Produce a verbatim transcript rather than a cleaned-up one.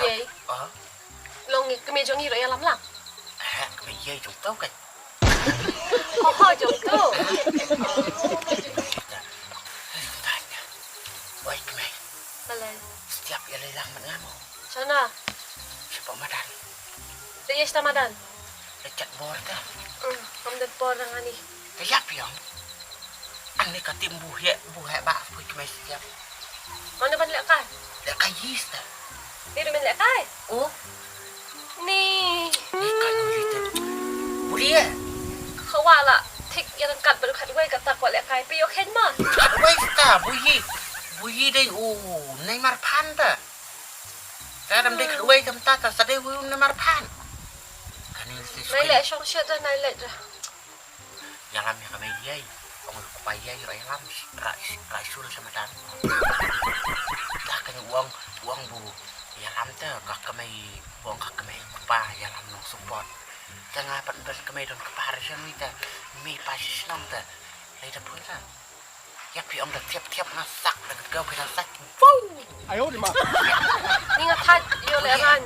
Ei. Oh. Long ngi kmie jong ngi ruh ïalam lang. Eh, kmie ïa jong to kai. Oh, jong to. Oi, kmie. Balei? Setiap ïa lei lang man nga mo. Sana. Siapa madan? Dei ïa sta madan. Lechat bor ta. Hmm, kam dei bor nang ani. Kaya piang. Ani ka tim buhek, buhek ba pui kmie setiap. Mana ban lehkai? Lehkai yis ta. Ni rumen lehkai? Oh. Ni. Ni kan uli te. Buri eh. Khawa la. Thik ïa rangkat baru khat wei kata kwah lehkai. Pe yo khen ma. Khat wei ta, buyi. Buyi dei u. Nei mar phan ta. Ka dam dei khat wei kam ta, ta sa dei u nei mar phan. Kani si nai leh shong shet da nai leh da. Ïalam ïa ka mei ïai. Ong ïa ka pa ïai ïa ïalam ra ra shul sa madan. Da kan ong ong bu ïalam te ka ka mei ong ka ka mei ka pa ïalam nong support. Te nga pat ban ka mei don ka pa ra shang ita mi pa shi shnong te. Lai da pun sa. Ïa phi ong da thiap thiap nga sak da ka ka phi na sak. Wow. Ayo di ma. Ni nga thait ïo le ran.